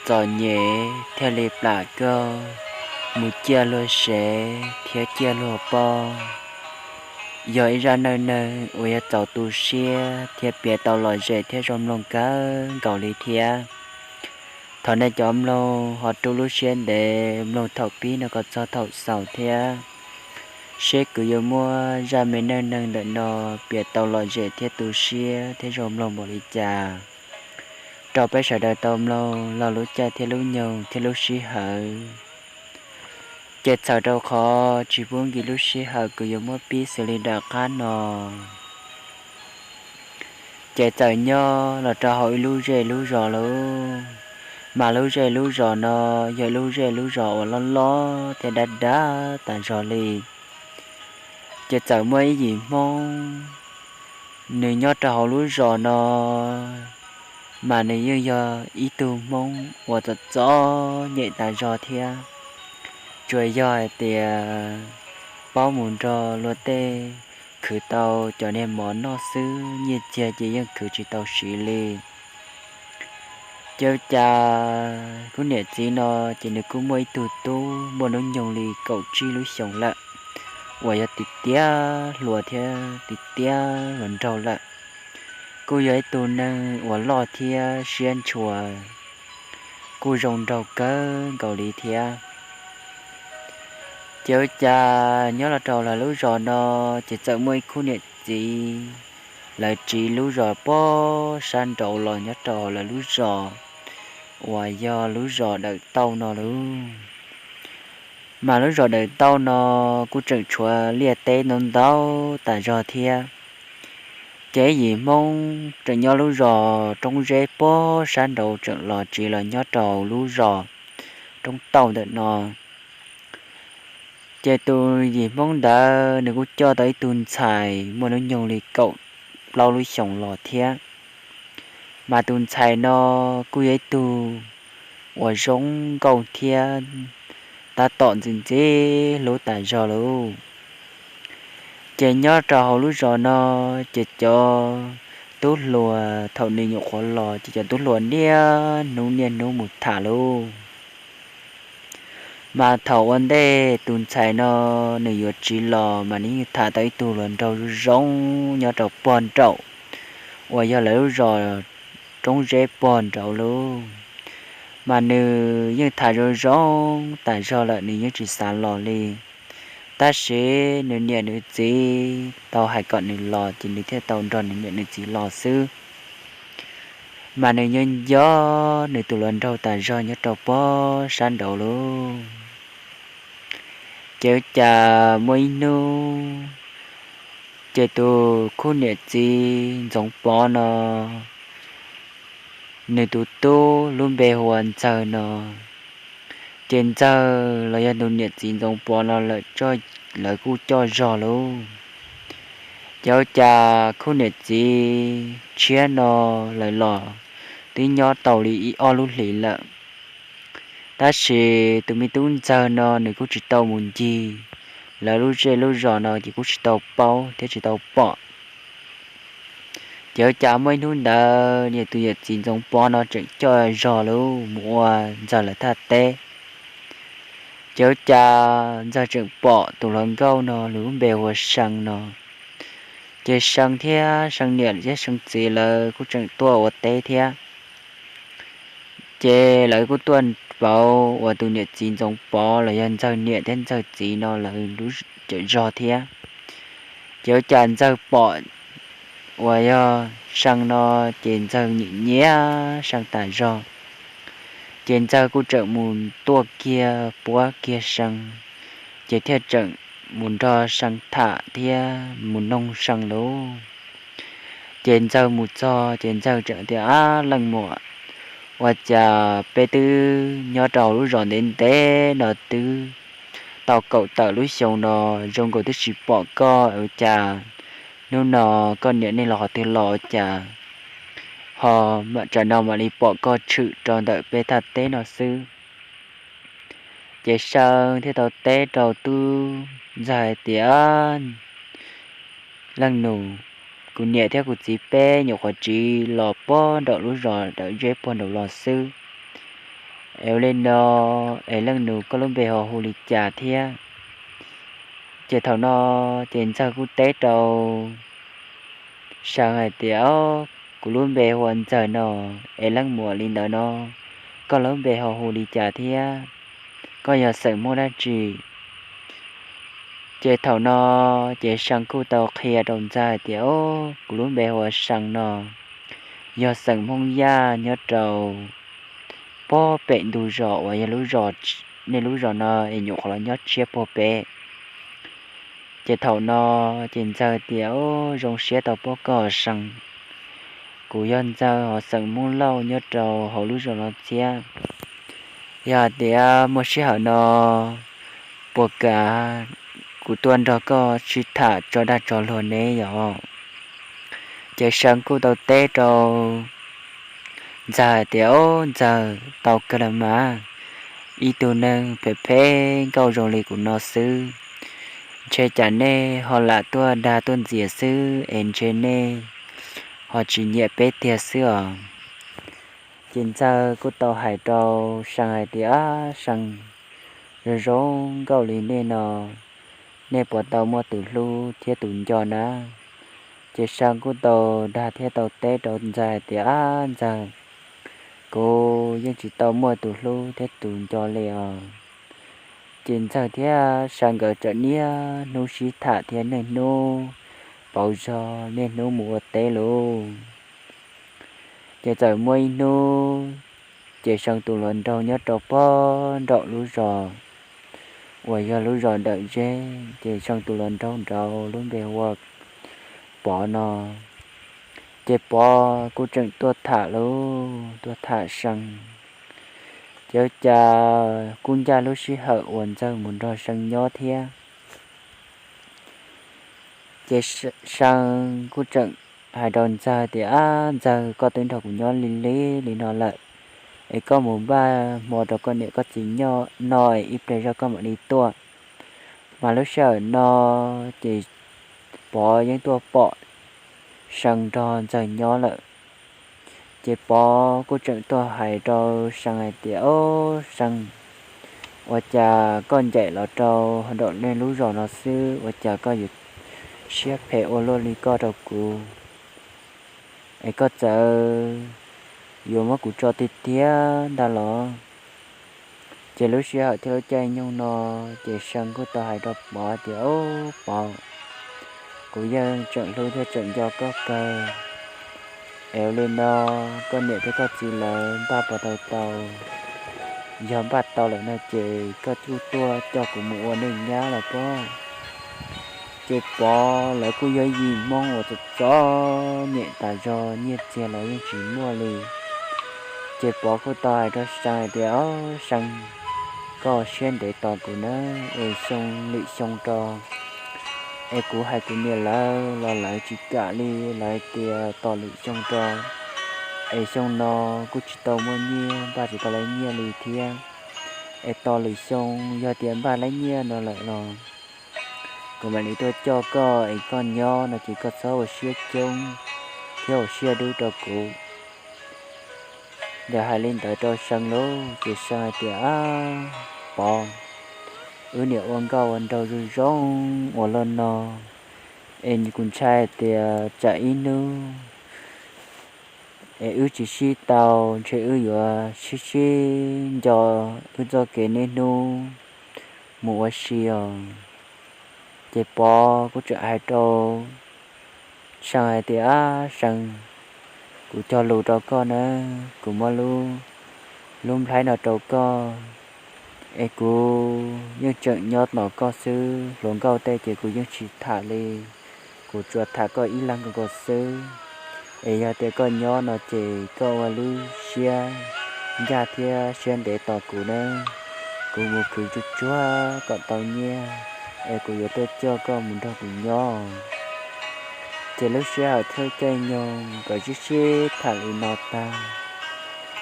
txom nyem thiaj li plam kawg, mus ciaj luag sev thiab ciaj luag paub. Yog ib zaj neej neeg uas yog txaus tu siab thiab piav tau lom zem thiab zoo mloog kawg nkaus li thiab. Thov nej cov mloog ho rub lub siab ntev mloog thaum pib no kom txog thaum xaus thiab, seb kuv yuav muab zaj me neej neeg ntawm no piav tau lom zem thiab tu siab thiab zoo mloog npaum li cas rau peb sawv daws tau mloog laug lub caij thiab lub nyoog thiab lub sij hawm. Ces txhawm rau qhov tsis pub nkim lub sij hawm, kuv yuav muab pib xws li nram qab no. Ces txawm nyob los rau hauv ib lub zej lub zos lauj, mas lub zej lub zos no yog ib lub zej lub zos uas loj loj thiab dab dab tas zog li. Ces txawm muaj ib yim Hmoob, nws nyob rau hauv lub zos no, mas nws yeej yog ib tug Hmoob uas txom txom nyem tas zog thiab. Tsuas yog hais tias paub mus nrog luag tej khwv tau cov niag mov noj xwb, nyiaj txiag ces yeej khwv tsis tau siv li. Ces ua cas khub niam txiv no ces nws kuj muaj ib tug tub muaj hnub nyoog li kaum tsib lub xyoos lawm, uas yog tiv tiab hluas thiab tiv tiab hluas nraug lawm. Kuj yog ib tug neeg uas loj thiab siab ntshua, kuj zoo nraug kawg nkaus li thiab. Ces ua cas nyob los rau lawv lub zos no, ces txawm muaj ib khub niam txiv, lawv tsiv lub zos pob sab nraud los nyob rau lawv lub zos, uas yog lub zos Dawm Tauj no lauj. Mas lub zos Dawm Tauj no kuj tseem tshuav liaj teb ntau ntau tas zog thiab. Ces yim Hmoob tseem nyob lub zos roob zeb pob sab nraud tseem los tsiv los nyob rau lub zos Roob Tauj ntawm no. Ces tus yim Hmoob ntawd nws kuj coj tau ib tug ntxhais muaj hnub nyoog li kaum plaub lub xyoos los thiab. Mas tus ntxhais no kuj yog ib tug uas zoo nkauj thiab tab tom ntxim ntxim hlub tas zog lauj. Ces nyob rau hauv lub zos no, ces cov tub hluas thaum nws nyuam qhuav los ces cov tub hluas niaj hnub niaj hnub mus tham lauj. Mas thaum ua ntej tus ntxhais no nws yuav tsiv los mas nws yeej tham tau ib tug hluas nraug zoo zoo nyob rau pog nraum, uas yog lawv lub zos roob zeb pog nraud lauj. Mas nws yeej tham zoo zoo tas zog lawm nws yeej tsis xav los li. Tab sis nws niam nws txiv tau hais kom nws los ces nws thiaj tau nrog nws niam nws txiv los xwb. Mas nws nyob nco nws tus hluas nraug tas zog nyob rau pog sab nraud lauj. Ces ua cas muaj ib hnub, ces tus khub niam txiv Ntxoov Pov no, nws tus tub lub npe hu ua Ntxawg no, ces Ntxawg los yog tus niam txiv Ntxoov Pov no lawm, lawv kuj coj zog lauj. Ces ua cas khub niam txiv tshiab no lawv los twb nyob tau li ib ob lub hlis lawm. Tab sis tus me tub Ntxawg no nws kuj tsis tau mus ncig lawv lub zej lub zos no ces kuj tsis tau paub thiab tsis tau pom. Ces ua cas muaj ib hnub ntawd niam tus yawm txiv Ntxoov Pov no tseem coj zog lub mus ua Ntxawg lawv thaj teb. Ces ua cas Ntxawg tseem pom tus hluas nkauj no lub npe hu ua See no. Ces See thiab See niam thiab See txiv lawv kuj tseem tuaj ua teb thiab. Ces lawv kuj tuaj pauv uas tus niam txiv Ntxoov Pov los yog Ntxawg niam thiab Ntxawg txiv no lawv lub cawm zog thiab. Ces ua cas Ntxawg pom uas yog See no, ces Ntxawg nyiam nyiam See tas zog. Ces Ntxawg kuj tseem mus tuaj kiag puab kiag See, ces thiaj tseem mus nrog See tham thiab mus noog See lauj. Ces Ntxawg mus txog ces Ntxawg tseem tias, Ab leej muam, ua cas peb twb nyob rau lub zos ntev ntev no twb tau kaum tawm lub xyoo no zoo nkaus twb tsis pom koj, ua cas hnub no koj niam nej los qhov twg los ua cas ho tsam no mam li pom koj tshwm rau ntawm peb thaj teb no xwb? Ces See thiaj tau teb rau tub Ntxawg hais tias, Leej nus, kuv niam thiab kuv txiv peb nyuam qhuav tsiv los puag nraum lub zos Dawm Zeb puag nraud los xwb. Es ua li no, es leej nus koj lub npe ho hu li cas thiab? Ces thaum no ces Ntxawg kuj teb rau Seev hais tias, Kuv lub npe hu ua Ntxawg no, es leej muam li ntawd no, koj lub npe ho hu li cas thiab? Koj yog xeem Hmoob dab tsi? Ces thaum no ces Seev kuj tau qhia rau Ntxawg hais tias, Kuv lub npe hu ua Seev no, yog xeem Hmoob Yaj nyob rau puag pem ntug zos uas yog lub zos, nej lub zos no es nyuam qhuav los nyob tshiab puag pem. Ces thaum no ces Ntxawg tias, Zoo siab tau paub koj Seev. Kuv yog Ntxawg hos xeem Hmoob Lauj nyob rau hauv lub zos no thiab. Yog hais tias muaj sij hawm no puas kam kuv tuaj nrog koj sib tham tso dag tso luag ne yom? Ces Seev kuj tau teb rau Ntxawg hais tias, Ob, Ntxawg, tau kawg los mas. Ib tug neeg phem phem nkauj zoo li kuv no xwb, ntshe cas nej ho lam tuaj dag tuaj ntxias xwb es ntshe nej ho tsis nyiam peb tiag xwb os. Ces Ntxawg kuj tau hais rau Seev hais tias, Ab Seev, zoo zoo nkauj li nej no, nej puas tau muaj tus hlub thiab tus nco na? Ces Seev kuj tau dag thiab tau teb rau Ntxawg hais tias, Ab Ntxawg, kuv yeej tsis tau muaj tus hlub thiab tus nco li os. Ces Ntxawg thiab Seev nkawd txawm niaj hnub sib tham thiab niaj hnub pauv zog niaj hnub mus ua teb lauj. Ces txawm muaj ib hnub, ces Seev tus hluas nraug nyob rau puag nraum lub zos uas yog lub zos Dawm Zeb, ces Seev tus hluas nraug nraud lub npe hu ua Pov no. Ces Pov kuj tseem tuaj tham lauj, tuaj tham Seev. Ces ua cas kuj ncaj lub sij hawm uas Ntxawg mus nrog Seev nyob thiab. Ces Seev kuj tseem hais rau Ntxawg tias, Ab Ntxawg, koj twb nrog kuv nyob li li li no lawm, es koj mus npaj hmo rau koj niam koj txiv noj es ib pliag zog koj mam li tuaj. Mas lub sij hawm no ces Pov yeej tuaj pom Seev nrog Ntxawg nyob lawm. Ces Pov kuj tseem tuaj hais rau Seev hais tias, Ob Seev, ua cas koj ncaim los rau nraum nej lub zos no xwb, ua cas koj yuav siab phem ua luaj li koj rau kuv, es koj txawm yuav muab kuv tso tiag tiag ntag los? Ces lub sij hawm thiab lub caij nyoog no, ces Seev kuj tau hais rau Pov tias, Ob Pov, kuv yeej tseem hlub thiab tseem nco koj kawg. Es ua li no, koj niam thiab koj txiv lawv npaj puas tau tau? Yog npaj tau lawm no ces koj kuj tuaj coj kuv mus ua neej nyab los pob. Ces Pov lawv kuj yog yim Hmoob uas txom txom nyem tas zog, nyiaj txiag los yeej tsis muaj li. Ces Pov kuj tau hais rau Seev hais tias, Ob Seev, koj siab ntev tos kuv nawb, es xyoo lwm xyoo rau. Es kuv hais kuv niam lawv los lawv tsis kam li, lawv tias tos lwm xyoo rau. Es xyoo no kuj tsis tau muaj nyiaj, npaj tsis tau lawv nyiaj li thiab. Es tos lwm xyoo yog tias npaj lawv nyiaj no lawm los kuv mam li tuaj coj koj es koj nyob no ces koj txhob ua siab coob thiab ua siab dub rau kuv. Lawv hais li ntawd rau Seev lauj, ces Seev hais tias, Ab Pov, wb niam ua nkauj ua nraug zoo zoo ua luaj no, es kuv ntshai tias tsam ib hnub es wb tsis sib tau, ntshe wb yuav sib sib nco wb txoj kev niaj hnub mus ua si os. Ces Pov kuj tseem hais rau Seev hais tias, Ab Seev, kuv cog lus rau koj nawb, kuv muab lub, lub nplhaib no rau koj, es kuv yeej tseem nyob tos koj xwb, hluas nkauj tej ces kuv yeej tsis tham li, kuv tsuas tham koj ib leeg nkaus xwb. Es yog tias koj nyob no ces koj ua lub siab ncaj thiab siab ntev tos kuv nawb, kuv mus khwv tsuag tsuag kom tau nyiaj, es kuv yuav tuaj coj koj mus nrog kuv nyob. Ces lub sij hawm thiab caij nyoog nkawd sib sib tham li no tag,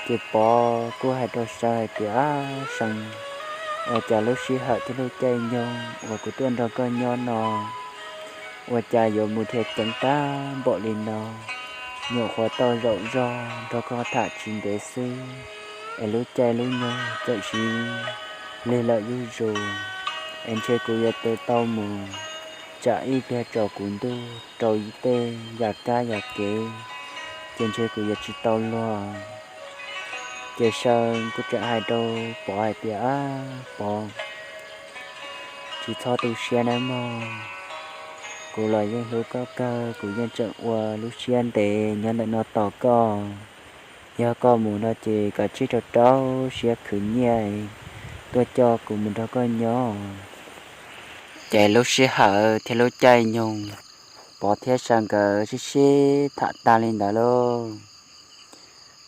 ces Pov kuj hais rau Seev hais tias, Ab Seev, ua cas lub sij hawm thiab lub caij nyoog uas kuv tuaj nrog koj nyob no, ua cas yuav mus dhia ceev tag npaum li no, nyuam qhuav tau zaum zog nrog koj tham tsis ntev xwb, es lub caij lub nyoog txawm siv lig lawm zuj zus, es ntshe kuv yuav tau mus tsam ib pliag tsaus kuv ntuj rau ib tej yam kab yam kev, ces ntshe kuv yuav tsis tau luag. Ces Seej kuj tseem hais rau Pov hais tias, Ab Pov, tsis txhob tu siab nawb mog. Kuv los yeej hlub koj kawg, kuv yeej tseem ua lub siab ntev nyob ntawm no tos koj. Yog koj mus no ces kav tsij rau rau siab khwv nyiaj tuaj coj kuv mus nrog koj nyob. Ces lub sij hawm thiab lub caij nyoog, Pov thiab Seej nkawd sib sib tham tag li ntawd lauj,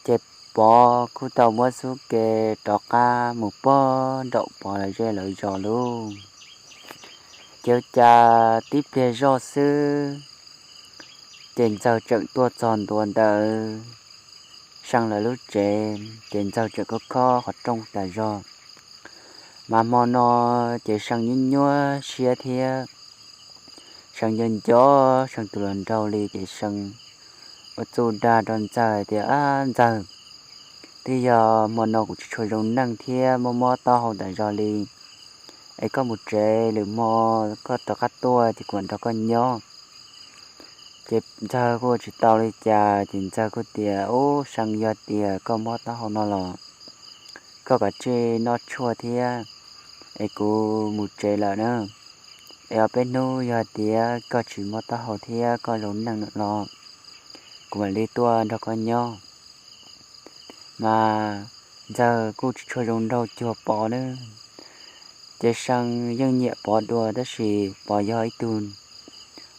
ces Pov kuj tau muab xub ke rov qab mus pog nraum Pov lawv zej lawv zos lauj. Ces ua cas tib pliag zoj xwb, ces Ntxawg tseem tuaj txog ntua ntawd Seej lawv lub tsev, ces Ntxawg tseem khob khob qhov rooj tas zog. Mas hmo no ces Seej nyuaj nyuaj siab thiab, Seej nco nco Seej tus hluas nraug li, ces Seej ua txuj dag rau Ntxawg hais tias, Ab Ntxawg, twb yog hmo no kuv tsis tshua zoo neej thiab mob mob taub hau tas zog li, es koj mus tsev, lwm hmo koj rov qab tuaj ces kuv mam nrog koj nyob. Ces Ntxawg kuj ua tsis tau li cas, ces Ntxawg kuj tias, Ub Seej, yog tias koj mob taub hau no los koj kav tsij noj tshuaj thiab, es kuv mus tsev lawm na. Es ob peb hnub yog tias koj tsis mob taub hau thiab koj zoo neej lawm los kuv mam li tuaj nrog koj nyob. Mas Ntxawg kuj tsis tshua zoo nraug cuag Pov na, ces Seej yeej nyiam Pov dua tab sis Pov yog ib tug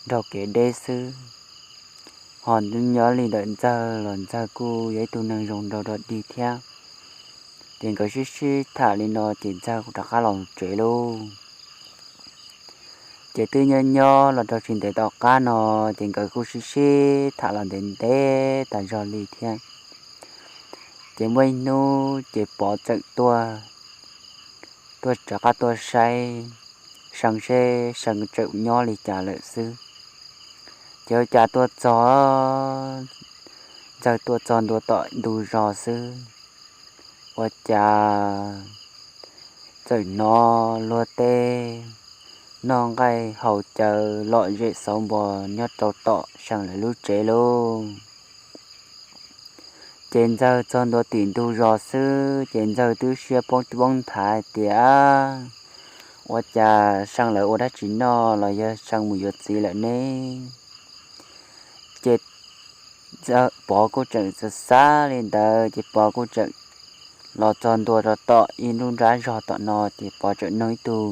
nraug kev deb xwb. Ho nyob li ntawm Ntxawg los Ntxawg kuj yog ib tug neeg zoo nraug dog dig thiab. Ces nkawd sib sib tham li no ces Ntxawg kuj rov qab los tsev lauj. Ces twb nyob nyob los rau tsis ntev tom qab no, ces nkawd kuj sib sib tham los ntev ntev tas zog li thiab. Ces muaj ib hnub ces Pov txawm tuaj, tuaj rov qab tuaj saib Seej seb Seej tseem nyob li cas lawm xwb. Ces ua cas tuaj txog, Ntxawg tuaj txog ntua tom ntug zos xwb, ua cas txawm hnov luag tej noj nqaij haus cawv lom zem xauv npos nyob rau tom Seej lawv lub tsev lauj. Ces Ntxawg txog ntua tim ntug zos xwb ces Ntxawg twb siab poob poob nthav hais tias, Ua cas Seej lawv ua dab tsi noj los yog Seej mus yuav txiv lawm ne? Ces Pov kuj tseem xav xav li ntawd ces Pov kuj tseem los txog ntua rau tom ib lub nrab zog tom no ces Pov tseem nug ib tug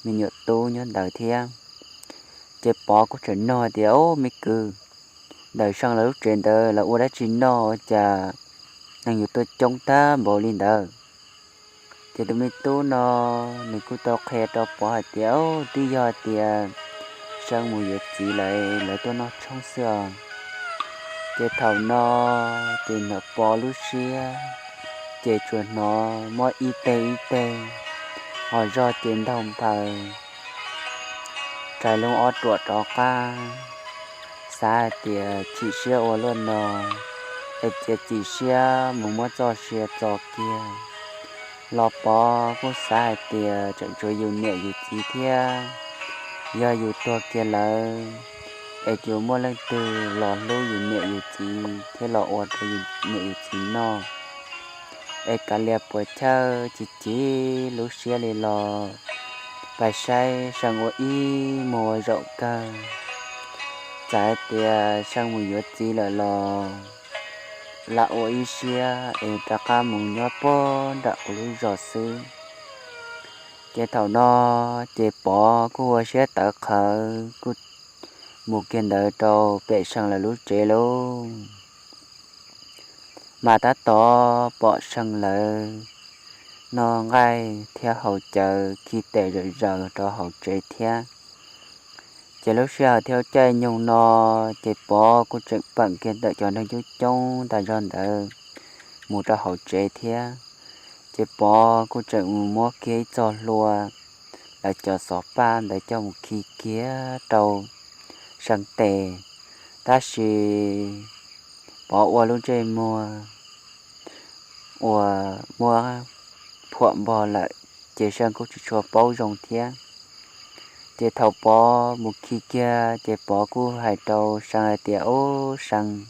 me nyuam tub nyob ntawd thiab. Ces Pov kuj tseem nug tias, Ub me kwv, ntawm Seej lawv lub tsev ntawd lawv ua dab tsi noj ua cas neeg yuav tuaj coob tag npaum li ntawd? Ces tus me tub no nws kuj tau qhia rau Pov hais tias, Ub, twb yog tias Seej mus yuav txiv lawm lawv tuaj noj tshoob xwb os. Ces thaum no ces hnov Pov lub siab ces tsuas hnov mob ib teg ib teg, ho zog ces ntaug nphaws, rais loo ob ruam rov qab, xav hais tias chim siab ua luaj no es cia txim siab mus muab txoj sia txo kiag. Los Pov kuj xav hais tias tseem tshuav yus niam yus txiv thiab, yog yus tuag kiag lawm es yuav muaj leej twg los hlub yus niam yus txiv thiab los ua rau yus niam yus txiv noj. Es kav liam puas chawj, chim chim lub siab li los pais saib Seej ua ib muag ua zaum kawg. Txawm hais tias Seej mus yuav txiv lawm los lam ua ib siab es rov qab mus nyob puag nram kuv lub zos xwb. Ces thaum no ces Pov kuj ua siab tawv qhawv kuj mus kiag ntawd rau pem Seej lawv lub tsev lauj. Mas tab tom pom Seej lawv noj nqaij thiab haus cawv khi tes zom zaws rau hauv tsev thiab. Ces lub sij hawm thiab caij nyoog no ces Pov kuj tseem peem kiag ntawm cov neeg coob coob tas zog ntawd mus rau hauv tsev thiab. Ces Pov kuj tseem mus muab kiag ib txoj hlua lawv cov xov paj ntawd coj mus khi kiag rau Seej tes, tab sis Pov ua lub ntsej muag uas muab phuam npog lawm, ces See kuj tsis tshua paub zoo thiab. Ces thaum Pov mus khi kiag ces Pov kuj hais rau See hais tias, Ub See,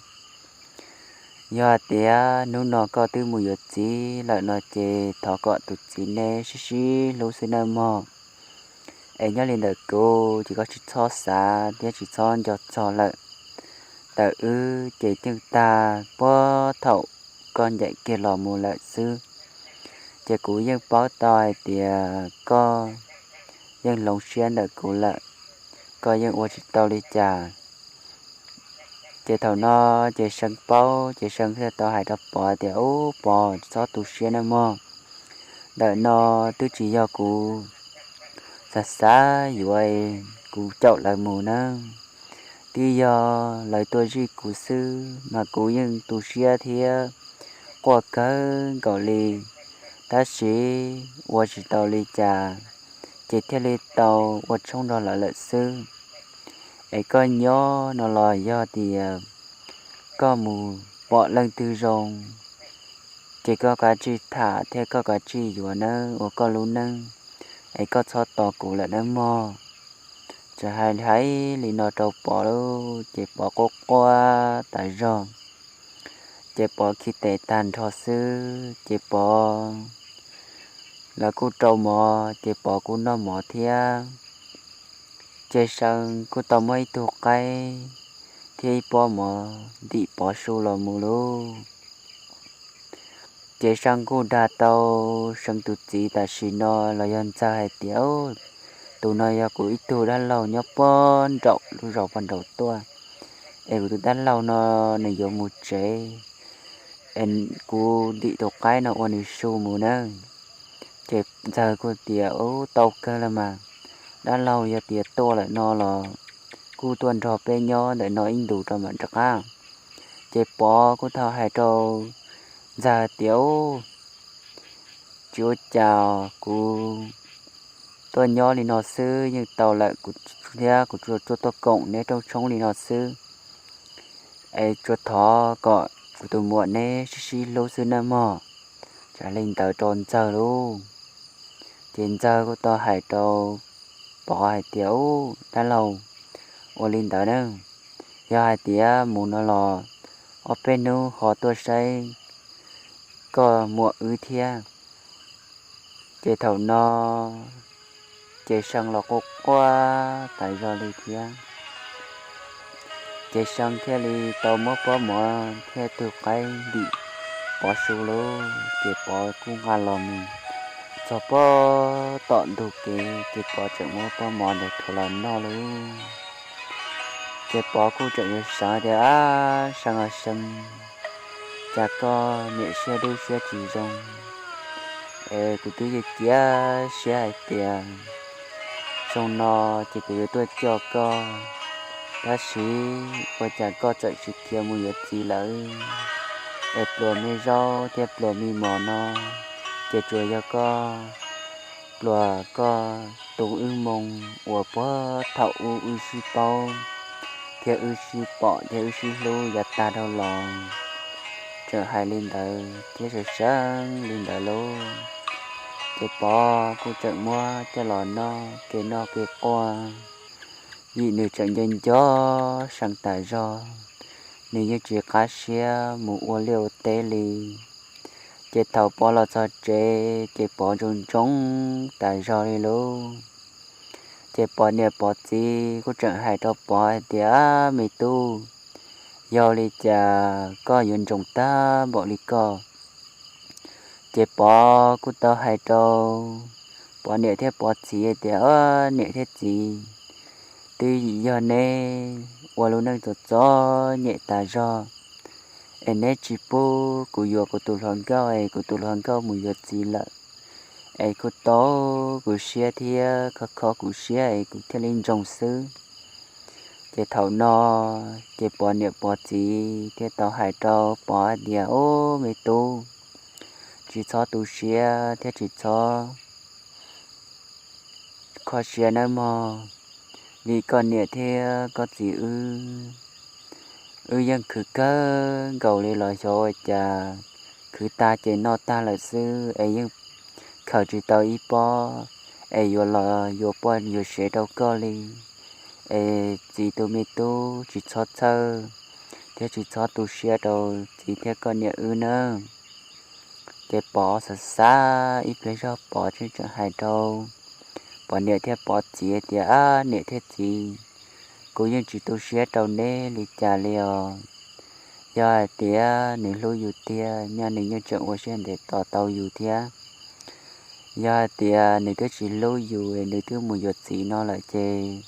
yog hais tias hnub no koj twb mus yuav txiv lawm no ces thov kom tus txiv neb sib sib hlub xwb nawb mog. Es nyob li ntawm kuv ces koj tsis txhob xav thiab tsis txhob nco txog lawm. Ntawm wb ces yeej tag puag thaum koj ncaim kiag los mus lawm xwb. Ces kuv yeej paub tau hais tias koj yeej hloov siab ntawm kuv lawm, koj yeej ua tsis tau li cas. Ces thaum no ces See paub ces See thiaj tau hais rau Pov tias, Ub Pov, tsis txhob tu siab nawb mog. Ntawm no twb tsis yog kuv xav xav yuav kuv caum lawv mus nawb, twb yog lawv tuaj zij kuv xwb mas kuv yeej tu siab thiab quaj kawg nkaus li, tab sis ua tsis tau li cas, ces thiaj li tau ua tshoob nrog lawv lawm xwb. Es koj nyob no los yog tias koj mus pom leej twg zoo, ces koj kav tsij tham thiab koj kav tsij yuav nawb, ua koj lub neej, es koj txhob tos kuv lawm nawb mog. Txawm hais hais li no rau Pov lauj, ces Pov quaj quaj tas zog. Ces Pov khi tes tag nrho xwb, ces Pov, lawv kuj rau mov ces Pov kuj noj mov thiab. Ces See kuj tau muab ib tug qaib thiab ib pob mov ntim Pov su los mus lauj. Ces See kuj dag tau See tus txiv tam sim no los yog Ntxawg hais tias, Tus no yog kuv ib tug dab laug nyob puag nraum lub zos puag nraum tuaj, es kuv tus dab laug no nws yuav mus tsev, es kuv ntim tus qaib no ua nws su mus nawb. Ces Ntxawg kuj tias, Ub, tau kawg los mas, dab laug yog tias tuaj lawm no los kuj tuaj nrog peb nyob ntawm no ib ntus rau mam rov qab. Ces Pov kuj tau hais rau Ntxawg tias, Ub, tsis ua cas, kuv tuaj nyob li no xwb yeej tau lawm, kuv thiab kuv tsuas tuaj koom neb rooj tshoob li no xwb, es tsuas thov kom kuv tus muam neb sib sib hlub xwb nawb mog. Txawm li ntawd rau Ntxawg lauj. Ces Ntxawg kuj tau hais rau Pov hais tias, Ub, dab laug, ua li ntawd na, yog hais tias mus no los ob peb hnub ho tuaj saib koj muam wb thiab. Ces thaum no ces See los quaj quaj tas zog li thiab. Ces See thiaj li tau muab pob mov thiab tug qaib ntim Pov su lauj, ces Pov kuj nqa los mus txog pob tom ntug kev, ces Pov tseem muab pob mov ntawd rhuav los noj lauj. Ces Pov kuj tseem yuav seev tias, Ab See aw See, cas koj niam siab dub siab tsis zoo, es kuv twb cia siab hais tias xyoo no ces kuv yuav tuaj coj koj, tab sis ua cas koj txawm tsis khiav mus yuav txiv lawm, es pluas me zaub thiab pluas me mos no, ces tsuas yog koj pluas koj tus wb moo uas puag thaum ub wb sib paub thiab wb sib pom thiab wb sib hlub yav tag dhau los. Tseem hais li ntawd thiab seev seev li ntawd lauj, ces Pov kuj tseem muab coj los noj kev noj kev quaj, vim nws tseem nco nco See tas zog, nws yeej tsis qab siab mus ua liaj ua teb li. Ces thaum Pov los txog tsev ces Pov ntsoov ntsoov tas zog li lauj. Ces Pov niam Pov txiv kuj tseem hais rau Pov hais tias, Ab me tub, yog li cas koj yuav ntsoov tag npaum li koj? Ces Pov kuj tau hais rau Pov niam thiab Pov txiv tias, Niam thiab txiv, twb yog neb ua lub neej txom txom nyem tas zog, es neb tsis pub kuv yuav kuv tus hluas nkauj es kuv tus hluas nkauj mus yuav txiv lawm, es kuj tau kuv siab thiab kho kho kuv siab es kuv thiaj li ntsoov xwb. Ces thaum no ces Pov niam Pov txiv thiaj tau hais rau Pov hais tias, Ub me tub, tsis txhob tu siab thiab tsis txhob kho siab nawb mog, vim koj niam thiab koj txiv wb, wb yeej khwv kawg nkaus li los xyov ua cas khwv tag ces noj tag lawm xwb es yeej khaws tsis tau ib pob es yuav los yuav poj yuav sev rau koj li. Es txiv tus me tub, tsis txhob txhawj thiab tsis txhob tu siab rau txiv thiab koj niam wb nawb. Ces Pov xav xav ib pliag zog Pov tseem hais rau Pov niam thiab Pov txiv tias, Ab niam thiab txiv, kuv yeej tsis tu siab rau neb li cas li os. Yog hais tias nws hlub yus tiag, nyaj nws yeej tseem ua siab ntev tos tau yus thiab. Yog hais tias nws twb tsis hlub yus, nws twb mus yuav txiv no lawm ces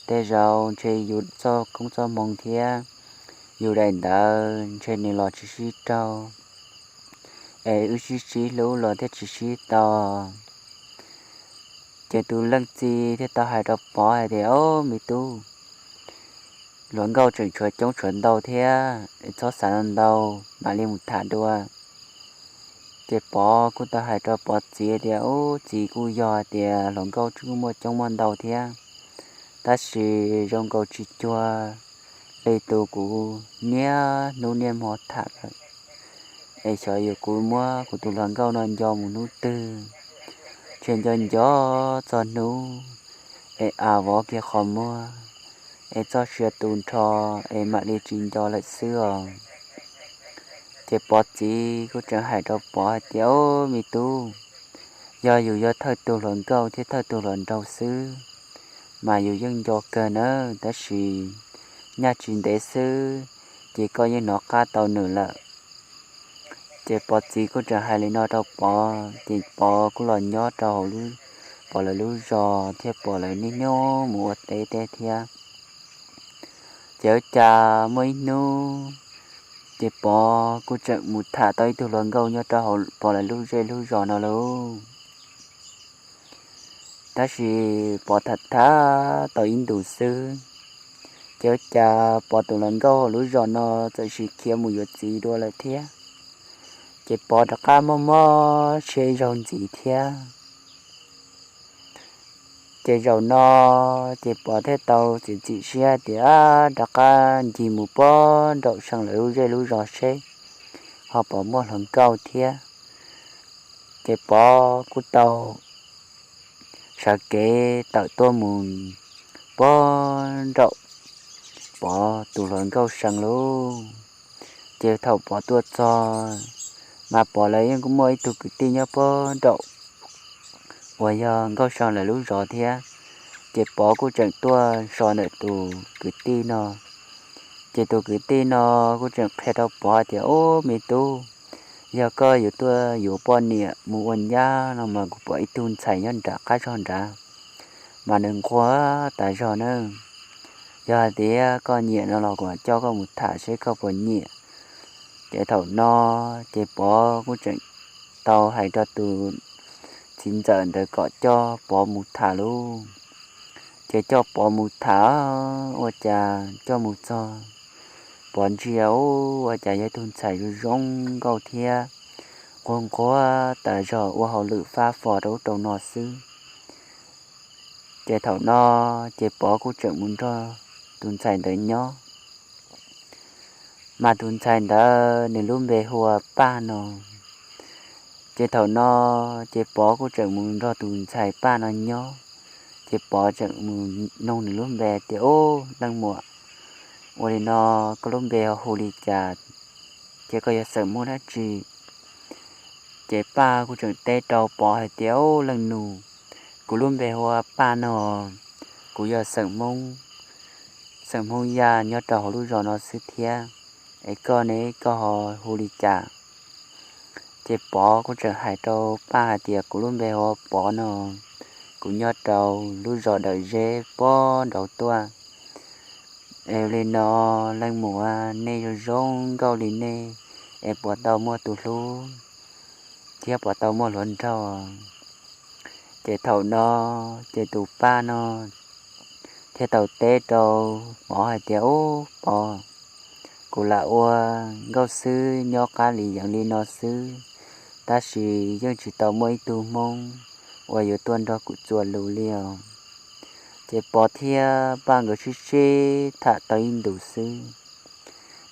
tej zaum ntshe yus txoj koob txoj hmoo thiab yus daim ntawv ntshe nws los tsis sib raug, es wb sib sib hlub los thiaj tsis sib tau. Ces tus leej txiv thiaj tau hais rau Pov hais tias, Ob me tub, hluas nkauj tseem tshuav coob tshuav ntau thiab, txhob xav ntau, mam li mus tham dua. Ces Pov kuj tau hais rau Pov txiv tias, Ub, txiv, kuj yog hais tias hluas nkauj kuj muaj coob muaj ntau thiab, tab sis zoo nkaus tsis cuag li tus kuv niaj hnub niaj hmo tham lawm. Es xyov yuav kuv muab kuv tus hluas nkauj no nco mus hnub twg, ntshe nco nco txog hnub es av vov kiag qhov muag, es txoj sia tu nrho, es mam li tsis nco lawm xwb os. Ces Pov txiv kuj tseem hais rau Pov hais tias, Ob me tub, yog yus yog thawj tus hluas nkauj thiab thawj tus hluas nraug xwb, mas yus yeej nco kawg nawb, tab sis nyaj tsis ntev xwb ces koj yeej hnov qab tau nws lawm. Ces Pov txiv kuj tseem hais li no rau Pov, ces Pov kuj los nyob rau hauv Pov lawv lub zos thiab Pov lawv niaj hnub mus ua teb teb thiab. Ces ua cas muaj ib hnub, ces Pov kuj tseem mus tham tau ib tug hluas nkauj nyob rau hauv Pov lawv lub zej lub zos no lauj. Tab sis Pov tham tham tau ib ntus xwb, ces ua cas Pov tus hluas nkauj hauv lub zos no txawm sis khiav mus yuav txiv dua lawm thiab. Ces Pov rov qab mob mob siab ib zaug ntxiv thiab. Ces zaum no ces Pov thiaj tau txiav txim siab tias rov qab ncig mus puag nraum Seej lawv lub zej lub zos seb ho puas muaj hluas nkauj thiab. Ces Pov kuj tau sawv kev tawm tuaj mus puag nraum Pov tus hluas nkauj Seej lauj. Ces thaum Pov tuaj txog, mas Pov lawv yeej kuj muaj ib tug kwv tij nyob puag nraum uas yog nkauj Seej lawv lub zos thiab. Ces Pov kuj tseem tuaj so ntawm tus kwv tij no. Ces tus kwv tij no kuj tseem qhia rau Pov tias, Ub me tub, yog koj yuav tuaj yuav poj niam mus ua nyab no mas kuv pom ib tug ntxhais nyob nram qab zog nrad, mas nws nquag tas zog na. Yog hais tias koj nyiam no los kuv coj koj mus tham seb koj puas nyiam. Ces thaum no ces Pov kuj tseem tau hais rau tus txiv ntxawm ntawd kom coj Pov mus tham lauj. Ces coj Pov mus tham, ua cas coj mus txog, Pov ntsia ua cas yog ib tug ntxhais zoo zoo nkauj thiab nquag nquag tas zog ua hauj lwm fab fo rau ub rau no xwb. Ces thaum no ces Pov kuj tseem mus nrog tus ntxhais ntawd nyob. Mas tus ntxhais ntawd nws lub npe hu ua Paj no. Ces thaum no ces Pov kuj tseem mus nrog tus ntxhais Paj no nyob. Ces Pov tseem mus noog nws lub npe tias, Ub leej muam, ua li no koj lub npe ho hu li cas, ces koj yog xeem Hmoob dab tsi? Ces Paj kuj tseem teb rau Pov hais tias, Ub leej nus, kuv lub npe hu ua Paj no, kuv yog xeem Hmoob, xeem Hmoob Yaj nyob rau hauv lub zos no xwb thiab. Es koj ne, koj ho hu li cas? Ces Pov kuj tseem hais rau Paj hais tias, Kuv lub npe hu ua Pov no, kuv nyob rau lub zos Dawm Zeb puag nraud tuaj. Es li no, leej muam, nej zoo zoo nkauj li nej, es puas tau muaj tus hlub thiab puas tau muaj hluas nraug? Ces thaum no ces tus Paj no thiaj tau teb rau Pov hais tias, Ub Pov, kuv lam ua nkauj xwb nyob qab li yeev li no xwb, tab sis yeej tsis tau muaj ib tug Hmoob uas yuav tuaj nrog kuv txuas lus li os. Ces Pov thiab Paj nkawd sib sib tham tau ib ntus xwb,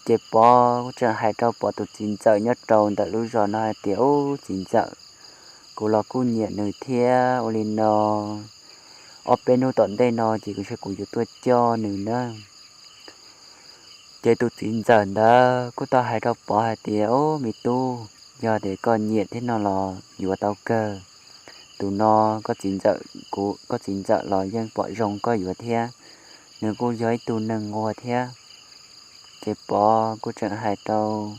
Ces Pov kuj tseem hais rau Pov tus txiv ntxawm nyob rau ntawm lub zos no hais tias, Ub, txiv ntxawm, kuv los kuj nyiam nws thiab, ua li no ob peb hnub tom ntej no ces kuv saib kuv yuav tuaj coj nws na. Ces tus txiv ntxawm ntawd kuj tau hais rau Pov hais tias, Ub, me tub, yog tias koj nyiam thiab no los yuav tau kawg. Tus no koj txiv ntxawm, kuv, koj txiv ntxawm los yeej pom zoo koj yuav thiab, nws kuj yog ib tug neeg nquag thiab. Ces Pov kuj tseem hais rau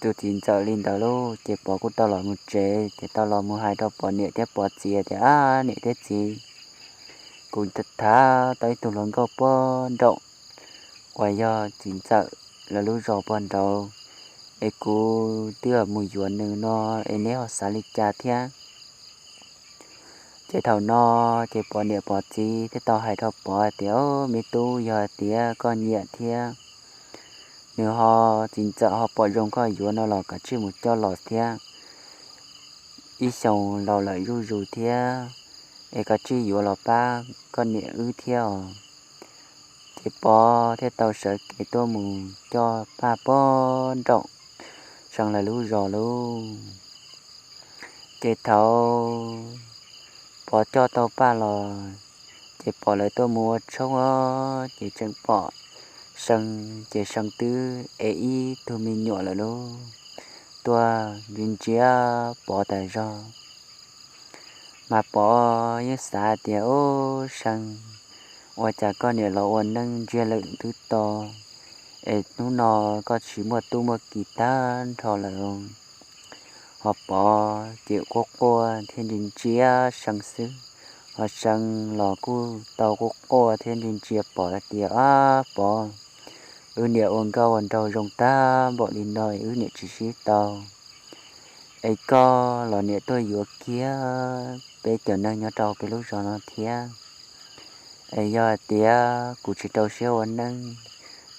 tus txiv ntxawm li ntawd lauj, ces Pov kuj tau los mus tsev, ces tau los mus hais rau Pov niam thiab Pov txiv tias, Ab, niam thiab txiv, kuv tham tau ib tug hluas nkauj pog nraum uas yog txiv ntxawm lawv lub zos pog nraud, es kuv twb mus yuav nws no, es neb ho xav li cas thiab? Ces thaum no ces Pov niam Pov txiv thiaj tau hais rau Pov hais tias, Au, me tub, yog hais tias koj nyiam thiab nws ho, txiv ntxawm ho pom zoo koj yuav no los koj tsij mus coj los thiab. Ib xyoos laus lawm zuj zus thiab, es koj tsij yuav los pab koj niam wb thiab os. Ces Pov thiaj tau sawv kev tuaj mus coj Paj pog nraum See lawv lub zos lauj. Ces thaum Pov coj tau Paj los, ces Pov lawv tuaj mus ua tshoob os, ces tseem pom See, ces See twb ev ib tug me nyuam lawm lauj, tuaj ntsia ntsia Pov tas zog. Mas Pov yeej xav tias, Ub, See, ua cas koj niam los ua neej ntsiag lawm twb to, es hnub no koj tsis muaj tub muaj ki tag nrho lawm? Ho Pov ces quaj quaj thiab ntsia ntsia See xwb, ho See los kuj tau quaj quaj thiab ntsia ntsia Pov tias, Ab, Pov, wb niam ua nkauj ua nraug zoo tag npaum li no wb niam tsis sib tau, es koj los niam tuaj yuav kiag peb cov neeg nyob rau peb lub zos no thiab. Es yog hais tias kuv tsis rau siab ua neej,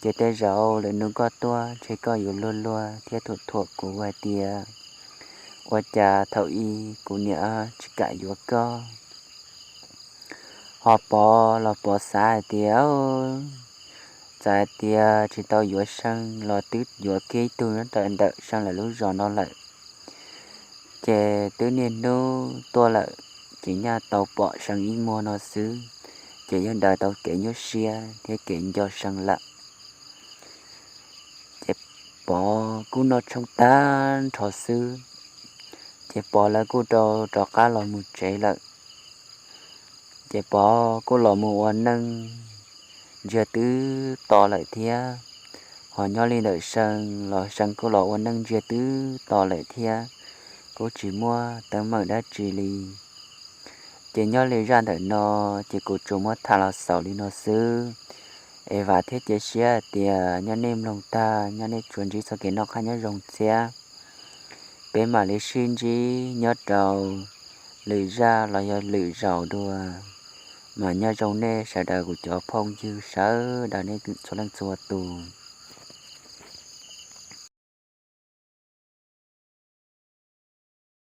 ces tej zaum lwm hnub koj tuaj ntshe koj yuav luag luag thiab thuam thuam kuv hais tias ua cas thaum ub kuv niam tsis kam yuav koj. Ho Pov los Pov xav hais tias, txawm hais tias tsis tau yuav See los twb yuav kiag ib tug nyob ntawm See lawv lub zos no lawm, ces twb niaj hnub tuaj lawm, ces nyaj tau pom See ib muag no xwb, ces yeej daws tau kev nyuaj siab thiab kev nco See lawm. Ces Pov kuj noj tshoob tag nrho xwb, ces Pov lawv kuj rov qab los mus tsev lawm. Ces Pov kuj los mus ua neej ntsiag twb to lawm thiab. Ho nyob li ntawm See los See kuj los ua neej ntsiag twb to lawm thiab, kuj tsis muaj teeb meem dab tsi li. Ces nyob li zaj ntawm no, ces kuv tsuas muab tham los xaus li no xwb. Es vam thiab cia siab hais tias nyob nej mloog tag nyob nej tsuas ntsib txoj kev noj qab nyob zoo thiab. Peb mam li sib ntsib nyob rau lwm zaj los yog lwm zaus dua. Mas nyob zoo nej sawv daws kuv cov phooj ywg sawv daws nej txhua leej txhua tus.